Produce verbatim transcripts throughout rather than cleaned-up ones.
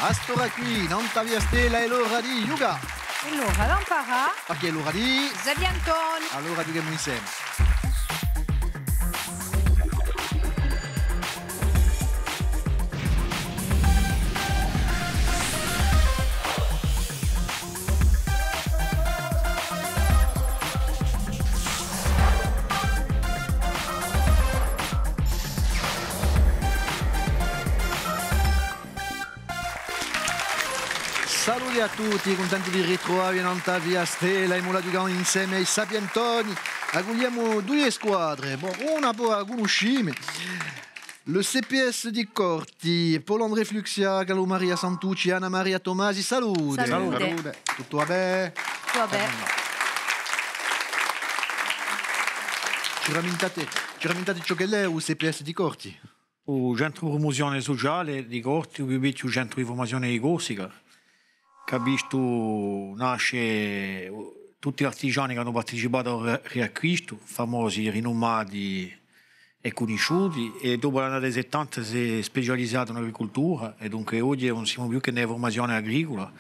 À st'ora quì, nant'à Via Stella, hè l'ora di ghjucà. Hè l'ora d'amparà. Perchè hè l'ora di... Sapientoni. Allora ghjuchemu inseme. Salute à tutti, cuntenti di ritruvà vi nant'à Via Stella, è mo la ghjucà inseme à i Sapientoni. Accugliemu duie squadre, bon, una po a cunniscimu. Le C P S di Corti, Paul-André Fluxia, Carlo Maria Santucci, Anna Maria Tomasi, salute. Salute. Salute. Tuttu và bè? Tuttu và bè. Ci rammintate, ci rammintate ciò ch'ellu hè u C P S di Corti? U Centru di Prumuzione Suciale di Corti, u più vechju centru di furmazione di Corsica, chì hà vistu nasce, uh, tutti l'artigiani chì anu participatu à u ri-, riacquistu, famosi, rinumati è cunnisciuti, è dopu l'annate settanta s'hè specializatu in agricultura, è dunque oghje ùn simu più chè in a furmazione agricula,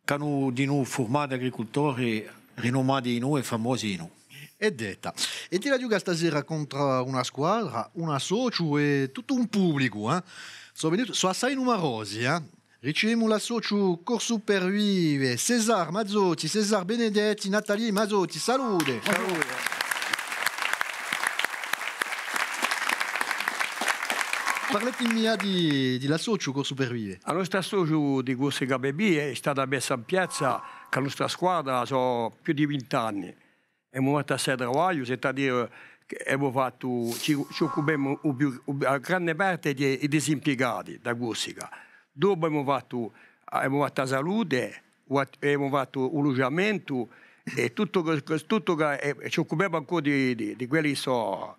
chì anu dinù furmatu agricultori rinumati dinù è famosi dinù. Hè detta. È ti la ghjochi stasera contr'à una squadra, un associu è tuttu un publicu, eh? Sò venuti, sò assai numerosi, eh? Ricevemu l'associu Corsu per Vive, César Mazzotti, César Benedetti, Nathalie Mazzotti. Salute! Salute! Parlatemi di, di l'associu Corsu per Vive. A nostra associu di Corsica per Vive hè stata messa in piazza cù a nostra squadra sò più di vint'anni. Emu fattu assai travagliu, c'est-à-dire chì emu fattu, ci, ci occupemu u più, u, a grande parte di, di i disimpiegati di a Corsica. Dopu emu fattu, emu fattu a salute, u, emu fattu u lugiamentu è tuttu, tuttu, è, è ci occupemu ancora di, di, di quelli chì sò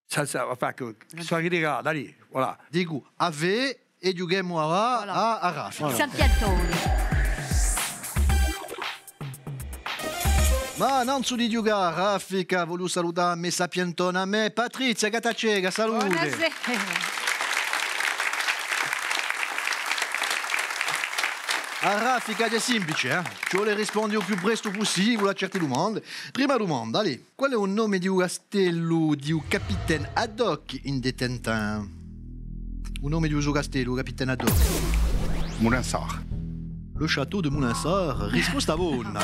Senza, enfin, chì, chì sò ritirati, allez, voilà. Dicu, à vè è ghjuchemu à, voilà, à, à raffica. Voilà. Sapientoni. Ma nanzu di ghjucà à raffica, vogliu salutà a me sapientona, a me Patrizia Gattaceca, salute. Bonasera. A raffica hè simplice, eh? Ci vole à risponde u più prestu pussibule à certe dumande. Prima dumanda, allez. Qual hè u nome di u castellu di u capitaine Haddock in Tintin? U nome di u so castellu, u capitaine Haddock? Moulinsart. Le château de Moulinsart, risposta bona.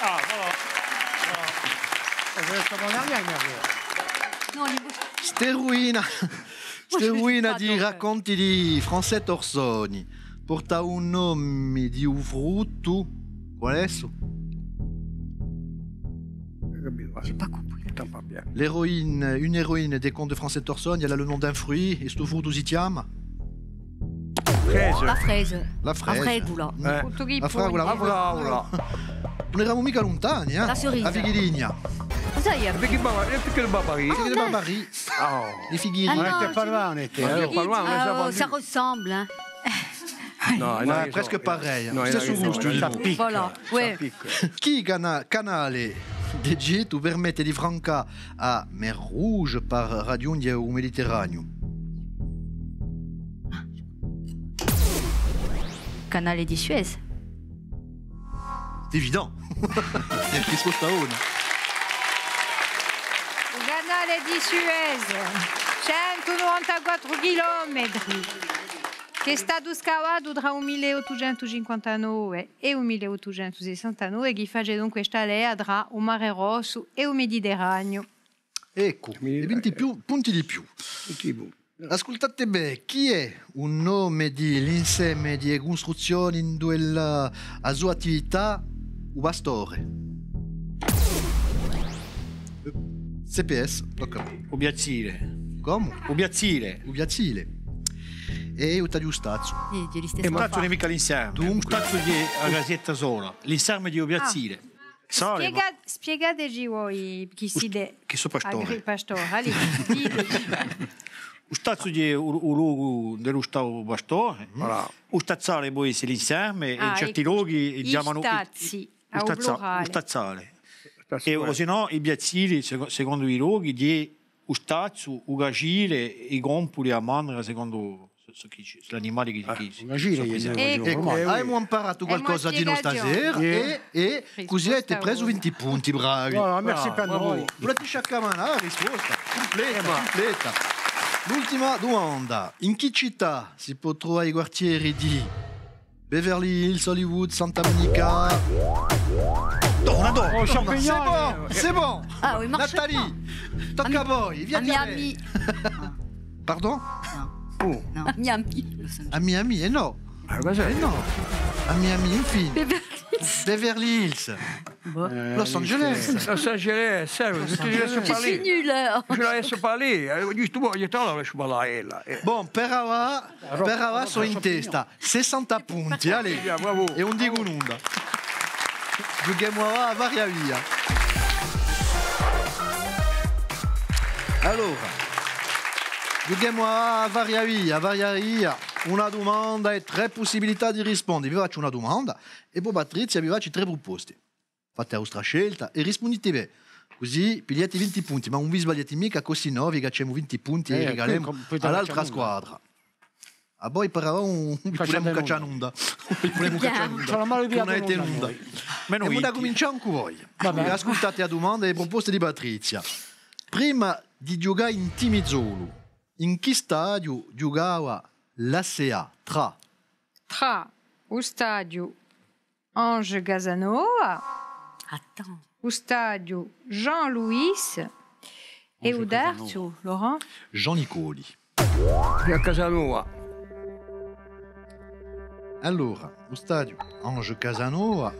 Ah, voilà. Voilà. Eh, ben, ça va bien, mais... Ste ruine, ste ruine di racconti di Francette Orsoni. Porta u nome di u fruttu. Qual hè issu? J'ai pas compris. L'héroïne, une héroïne des contes de Francette Orsoni, elle a le nom d'un fruit, è stu fruttu si chjama? Fraise. La fraise. La fraise. A fragula. Eh. A fragula. A fragula. Ùn eramu micca luntani, eh? La cerise. A fichiligna. Cos'hè? Perchè Barbari? Perchè Barbari? Ah, i fichi. Ah, nò, ma ti parla, eh? Ma ti parla, ah, ça ressemble, hein. Nò, nò, presque pareil. Nò, stessu gustu, dicemu. Voilà, ouais. Chì cana-, canale d'Egitu permette di francà a Mer Rouge per raghjunghje u Mediterraniu? Canale di Suez. C'est évident. Risposta bona. U canale di Suez, centu novantaquattru chilometri, chì hè statu scavatu trà u mille ottucentu cinquantanove è u mille ottucentu sessantanove, chì face dunque sta lea trà u Mare Rossu è u Mediterraniu. Eccu, è vinti più, punti di più. Ascultate bè, chì hè u nome di l'inseme di e custruzzioni induve a so attività u pastore? C P S, tocca à voi. U piazzile. Cumu? U piazzile. U piazzile. È eiu t'aghju u stazzu. Eh, u stazzu ùn hè micca l'inseme. Dunque. U stazzu hè a casetta sola. L'inseme hè u piazzile. Spiega-, spiegateci voi chì site. Chì sò pastore. Agri-, pastore, allez, diteci. U stazzu hè u, u locu induve stà u pastore. Voilà. U stazzale pò esse l'inseme, è in certi lochi chjamanu i stazzi, à u plurale. U stazzale. È o sinnò i piazzili, secondu i lochi, hè u stazzu, u cascile, i compuli, a mandra, secondu Sò chì ci, l'animali chì, chì, chì sò prisenti. Eccu, avemu amparatu qualcosa di novu stasera è, è cusì avete presu vinti punti, bravi. Voilà, merci per noi. Vulete sciaccamanà a risposta? Cumpleta, cumpleta. L'ultima dumanda. In chì cità si pò truvà i quartieri di Beverly Hills, Hollywood, Santa Monica? Donna, donna, donna, c'est bon, c'est bon. Nathalie, tocca à voi, via. Miami. Pardon? Non. À Miami, Los Angeles. À Miami, eh non. Eh non. À Miami, infine. Beverly Hills. Beverly Hills. Los Angeles. Los Angeles, eh, je te laisse parler. Je la laisse parler. Eh, justement, je te laisse parler, là. Bon, per avà, per avà sò in testa. Sessanta punti, allez. Bien, bravo. È ùn dicu nunda. Ghjuchemu à Varia Via. Allora, ghjuchemu à Varia Via, Varia Via. Una dumanda è trè pussibilità di risponde. Vi facciu una dumanda è po Patrizia vi faci trè pruposte. Fate a vostra scelta è rispundite bè. Cusì pigliate vinti punti, ma ùn vi sbagliate micca, cusì nò vi cacciemu vinti punti è i rigalemu à l'altra squadra. À voi per avà ùn vi pudemu caccià nunda. Ùn vi pudemu caccià nunda. Ùn avete nunda. È avemu da cumincià cù voi. Ascultate a dumanda è e pruposte di Patrizia. Prima di ghjucà in Timizolu, in chì stadiu ghjucava l'A C A? Trà. Trà u stadiu Ange Casanova, u stadiu Jean-Louis è u terzu, Laurent? Jean Nicoli. È à Casanova. Allora, u stadiu Ange Casanova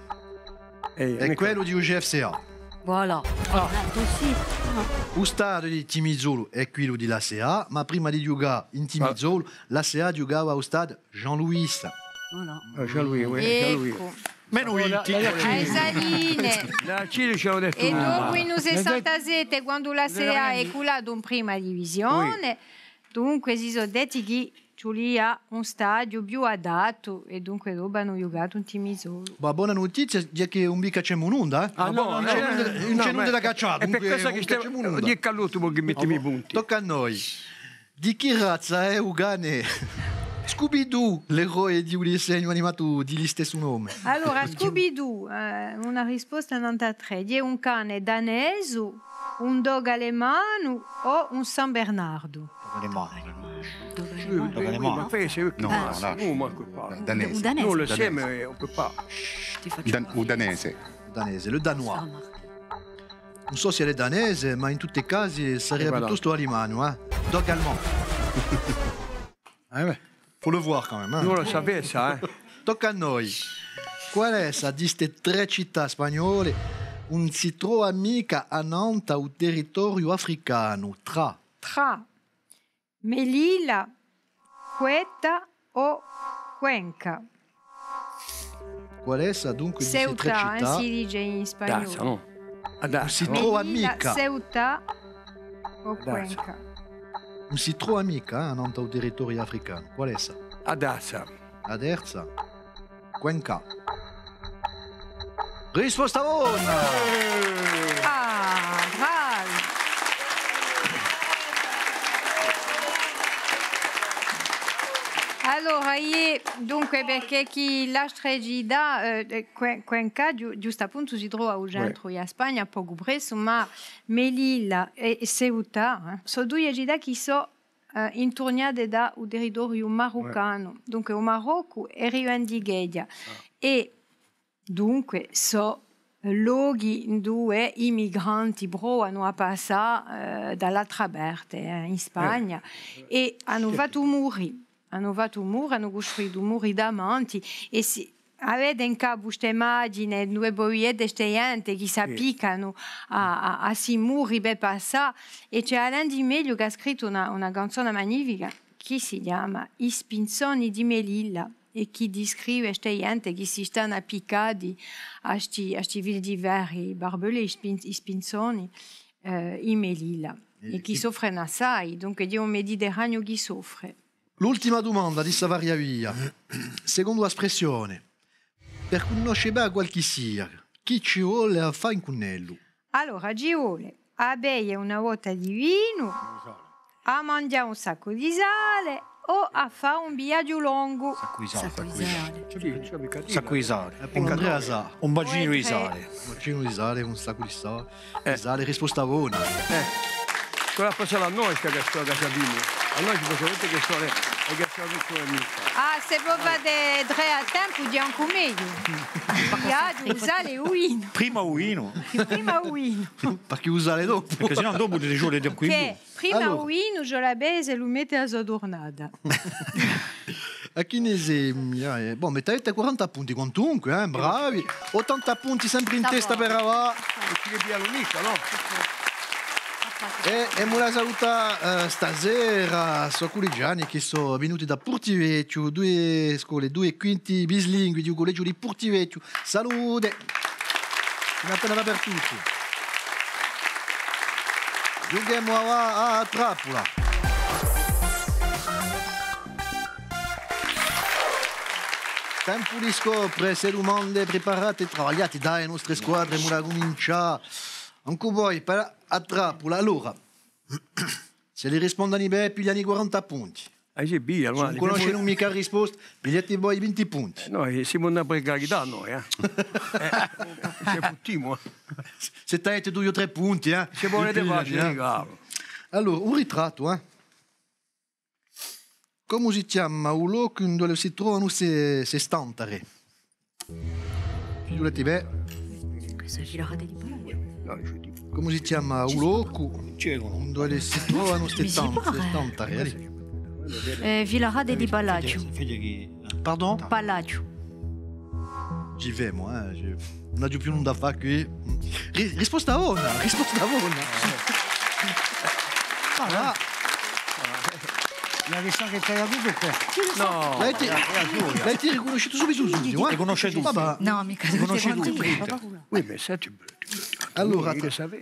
hè quellu di u G F C A. Voilà. Ah, cusì. U stadiu di Timizolu hè quellu di l'A C A, ma prima di ghjucà in Timizolu, l'A C A ghjucava à u stadiu Jean-Louis. Voilà. Ah, Jean-Louis, oui, Jean-Louis. Eccu. Menu vinti. À e Saline. È dopu in u sessantasette, quandu l'A C A hè cullatu in prima divisione, dunque si sò detti chì ci vulia un stadiu più adattu è dunque dopu anu ghjucatu in Timizolu. Ma bona nutizia hè chì ùn vi cacciemu nunda, eh? Ah, nò, ùn ci hè nunda da caccià, dunque ùn cacciemu nunda. Hè per quessa chì stemu, hè chì l'ultimu chì mettemu i punti. Tocca à noi. Di chì razza hè u cane Scooby-Doo, l'eroe di u disegnu animatu di listessu nome? Allora, Scooby-Doo, eh, una risposta nantu à trè. Hè un cane danesu, un dog alemanu o un San Bernardu? Dog alemanu. Dog alemanu. Dog alemanu. Nò, nò. Danese. Nous, le sème, on peut pas. Dan-, u danese. Danese, le danois. Ùn sò s'ellu hè danese, ma in tutti i casi sarebbe piuttostu alemanu, eh? Dog allemand. Eh bè. Faut le voir quand même, hein. Ùn la sapia, eh. Tocca à noi. Quale hè essa di ste trè cità spagnole ùn si trova micca annant'à u territoriu africanu? Trà. Trà. Melilla, Ceuta o Cuenca? Quale hè essa dunque di ste trè cità? Ceuta, eh, si dice in spagnolu. Ùn si trova micca. Melilla, Ceuta o Cuenca? Ùn si trova micca, eh, annant'à u territoriu africanu. Quale hè essa? A terza. A terza. Cuenca. Risposta bona! Ah, bravi! Allora, eiu, dunque, perchè chì l'altre cità, eh, Cuen-, Cuenca, ghju-, ghjustappuntu, si trova à u centru di a Spagna, pocu pressu, ma Melilla è, è Ceuta, eh, sò duie cità chì sò eh, inturniate da u territoriu maruccanu. Dunque, u Maroccu hè rivendicheghja. È dunque, sò lochi induve i migranti provanu à passà, eh, da l'altra parte, eh, in Spagna, è anu fattu muri, anu fattu muri, anu custruitu muri davanti, è si, Avete in capu ste imagine, induve vo videte ste ghjente chì s'appiccanu à, à, à sti muri per passà, è ci hè Alain Di Meglio chì hà scrittu una, una canzona magnifica chì si chjama I spinzoni di Melilla, è chì discrive ste ghjente chì si stanu appiccati à sti, à sti fili di ferru, i barbelés, i spin-, i spinzoni, eh, in Melilla, è chì soffrenu assai, dunque hè u Mediterraniu chì soffre. L'ultima dumanda di sta Varia Via. Secondu a spressione, per cunnosce bè qualchissia, chì ci vole à fà incù ellu? Allora, ci vole à beie una botta di vinu, à manghjà un saccu di sale, O à fà un viaghju longu? Saccu di sale. Saccu di sale. Saccu di sale. È poi Andrea sà. Un bacinu di sale. Un bacinu di sale, un saccu di sale. Eh. Di sale, risposta bona. Eh. Quella passa à noi, sta, sta, sta, sta. À noi ci passa tutte queste storie, e queste storie. Ah, s'è vo fate trè à tempu, hè ancu megliu. Viaghju, u sale è u vinu. Prima u vinu. Prima u vinu. Perchè u sale dopu. Perchè sinnò dopu ti ci vole tempu in più. Prima u vinu, ci vole à vede s'ellu mette a so turnata. À chì ne semu? Eh, bon, mettete quaranta punti quantunque, eh, bravi. Ottanta punti sempre in testa per avà. È ci vole à l'unità, nò? È, è emu da salutà, eh, stasera, sò cullegiani chì sò venuti da Portivechju, duie scole, duie quinte bislingui di u cullegiu di Portivechju. Salute! Una appena dapertuttu. Ghjuchemu à, à, à trappula. Tempu di scopre, site dumande preparate è travagliate da e nostre squadre, emu da cumincià. Ancu voi, per a trappula. Allora, s'elli rispondenu bè, piglianu i quaranta punti. Ah, sì, piglia, s'elli ùn cunnoscenu micca a risposta, pigliate voi vinti punti. Eh, noi simu una precarietà, noi, eh. Eh, ci futtimu, eh. S'è t'avete dui o trè punti, eh. Ci vole di fà, eh. Allora, un ritrattu, eh. Cumu si chjama u locu induve si trovanu ste, ste stantare? Figurati bè. Questa hè Villa Rade di Palaciu. Cumu si chjama u locu induve si trovanu ste stan-, ste stantare? Eh, Villa Rade di Palaciu. Pardon? Palaciu. Ci fermu, eh, ci, ùn aghju più nunda da fà quì. Ri-, risposta bona, risposta bona. Ah, là. L'avete, l'avete ricunnisciutu subitu, subitu, eh? Ricunnisciutu. Vabbè. Nò, micca. Ricunnisciutu. Oui, mais ça, tu peux, tu peux, tu peux. Allora,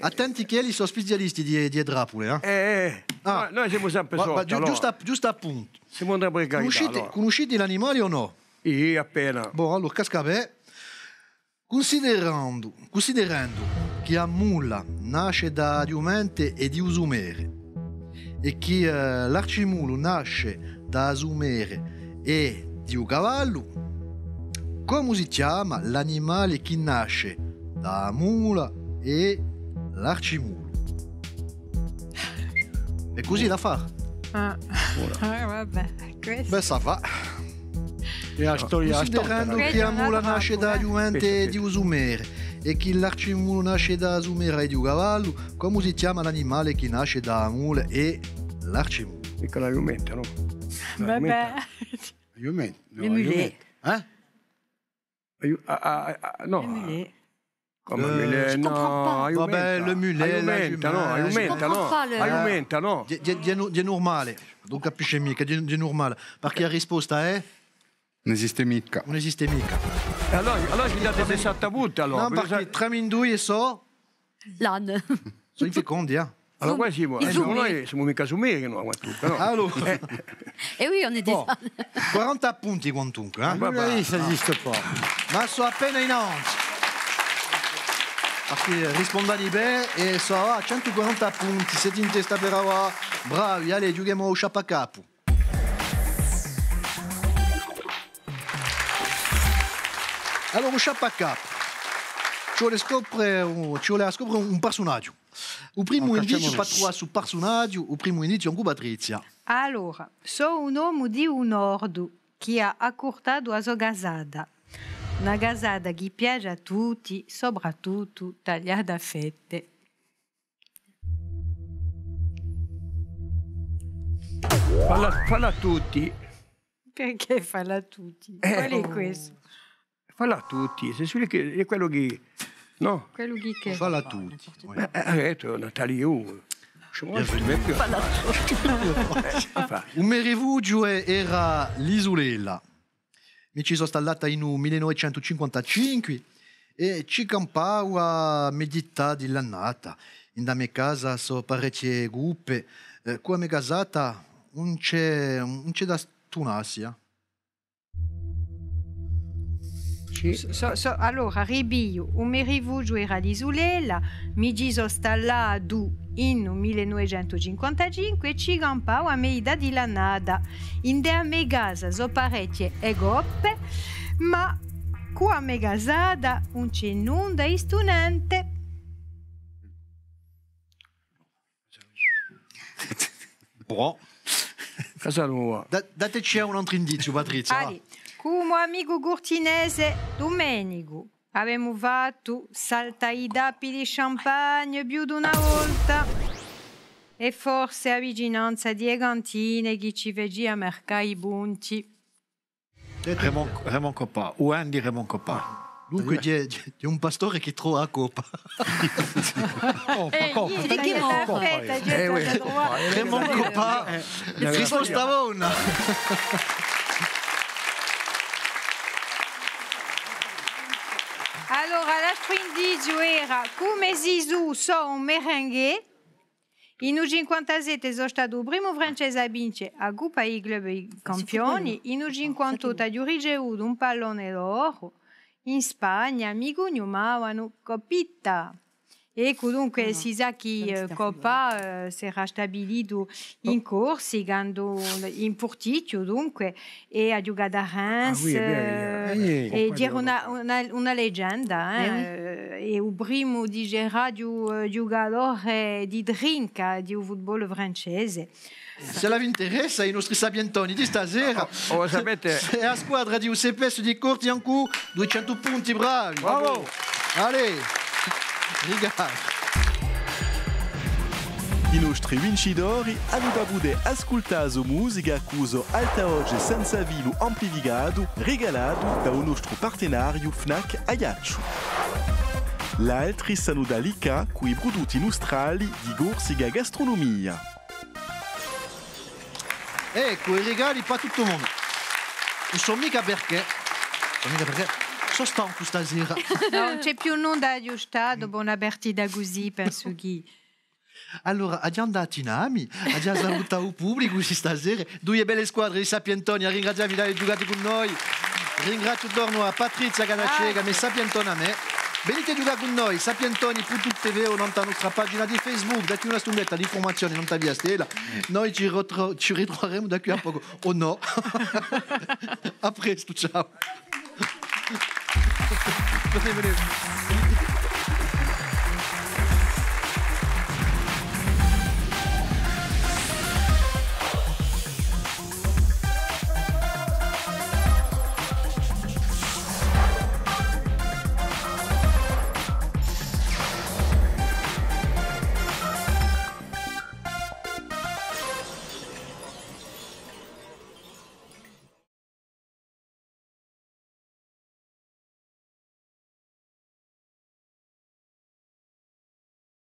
attenti chì elli sò specialisti di, di e trappule, eh? Eh, eh. Ah. Noi, noi simu sempre sottu, allora. Ghjustu à, ghjustu à puntu. Simu in precarietà, allora. Cunniscite, cunniscite l'animale o nò? Iè, appena. Bon, allora, casca bè. Cunsiderendu, cunsiderendu chì a mula nasce da a ghjumente è di u so mere, è chì, eh, l'arcimulu nasce da a so mere è di u cavallu, cumu si chjama l'animale chì nasce da a mula è l'arcimulu? È cusì l'affare. Ah. Voilà. Ah, vabbè, questu. Bè, ça va. Hè a storia. Cunsiderendu chì a mula nasce da a ghjumente è di u so mere, è chì l'arcimulu nasce da a so mere è di u cavallu, cumu si chjama l'animale chì nasce da a mula è l'arcimulu? Micca a ghjumenta, nò? Vabbè. A ghjumenta. Nò, a ghjumenta. Eh? A ghju-, a, a, a, nò. Le mulet. Cumu mulet? Nò, a ghjumenta. Vabbè, le mulet, a ghjumenta, nò, a ghjumenta, nò. A ghjumenta, nò. Hè, hè, hè nu-, hè nurmale. Ùn capisce micca, hè, hè nurmale. Perchè a risposta hè? Ùn esiste micca. Ùn esiste micca. È allora, allora ci date sessanta punti, allora. Nò, perchè tremindui sò? L'âne. Sò infecondi, eh? Allora, quì simu, eh, noi simu micca sumeri, nò, quantunque, nò? Allora. Eh oui, on est des ânes. Quaranta punti quantunque, eh? Vabbè. Allora, ça esiste pas. Ma sò appena in avanti. Perchè rispondenu bè è sò à centu quaranta punti, site in testa per avà. Bravi, allez, ghjuchemu à u sciappacapu. Allora, u sciappacapu. Ci vole à scopre un, ci vole à scopre un persunagiu. U primu indiziu, per truvà stu persunagiu, u primu indiziu, ancu Patrizia. Allora, sò un omu di u nordu chì hà accurtatu a so casata. Una casata chì piace à tutti, soprattuttu tagliata à fette. Falla, falla à tutti. Chì, chì falla à tutti? Eh. Quale hè questu? Falla à tutti, c'est celui qui, hè quellu chì, nò? Quellu chì chì? Falla à tutti. Eh, eh, eh, Nathalie, oh, je m'en fous, mais... Falla à tutti. Eh, enfin. U me rifugiu era l'Isulella. Mi ci sò stallata in u mille novecentu cinquantacinque è ci campava à mità di l'annata. In a me casa sò parechje cuppe. Eh, cù a me casata ùn ci hè, ùn ci hè da stunassi, eh. So, so, allora, ripigliu, u me rifugiu era l'Isulella, mi ci sò stallatu in u mille novecentu cinquantacinque è ci campava a me vita di l'annata. Ind'è a me casa sò parechje e coppe, ma cù a me casata ùn ci hè nunda di stunante. Bon. Casanova. Da-, dateci un altru indiziu, Patrizia, và. Allez, cù u mo amicu curtinese Dumenicu avemu fattu saltà i tappi di champagne più d'una volta. È forse a vicinanza di e cantine chì ci facia marcà i punti. Raymond, Raymond Coppa, u Andy Raymond Coppa. Dunque, ci hè, ci hè un pastore chì trova a coppa. Coppa, eh, coppa, coppa, coppa, eh. Raymond Coppa, eh, risposta bona. Allora, l'altru indiziu era, cum'è si sò, sò un merengue. In u cinquantasette sò statu u primu francese à vince a Cuppa di i club campioni, in u cinquantottu aghju ricevutu un pallone d'oru, in Spagna mi cugnumavanu Copita. Eccu, dunque, si sà chì, eh, Coppa, eh, s'era stabilitu in Corsica, in Purtichju, dunque, è aghju ghjucatu à Reims, eh, è era una, una, una legenda, eh, è u primu, diceraghju, eh, ghjucatore di trinca di u futbolu francese. S'ella vi interessa, i nostri sapientoni di stasera, o, o sapete, hè a squadra di u CPS di Corti, incù duiecentu punti, bravi! Bravo! Allez! Rigali! I nostri vincitori anu da pudè ascultà a so musica cù u so altavoce senza filu amplificatu, rigalatu da u nostru partenariu Fnac Aiacciu. L'altri s'anu da liccà cù i prudutti nustrali di Corsica Gastronomia. Eccu, i rigali pà tuttu u mondu. Ùn sò micca perchè, ùn sò micca perchè, sò stancu stasera. Nò, ùn ci hè più nunda da aghjustà, dopu una partita cusì, pensu chì... Allora, aghju da andà à tinà mi, aghju da salutà u publicu di stasera, duie belle squadre di sapientoni, à ringrazià vi d'avè ghjucatu cù noi. Ringraziu torna à Patrizia Gattaceca, a me sapientona à mè. Venite à ghjucà cù noi, sapientoni puntu TV o nant'à a nostra pagina di Facebook, da quì à una stundetta l'infurmazione nant'à Via Stella. Noi ci ritro-, ci ritruveremu da quì à pocu, o nò. À prestu, ciao. Venite, venite.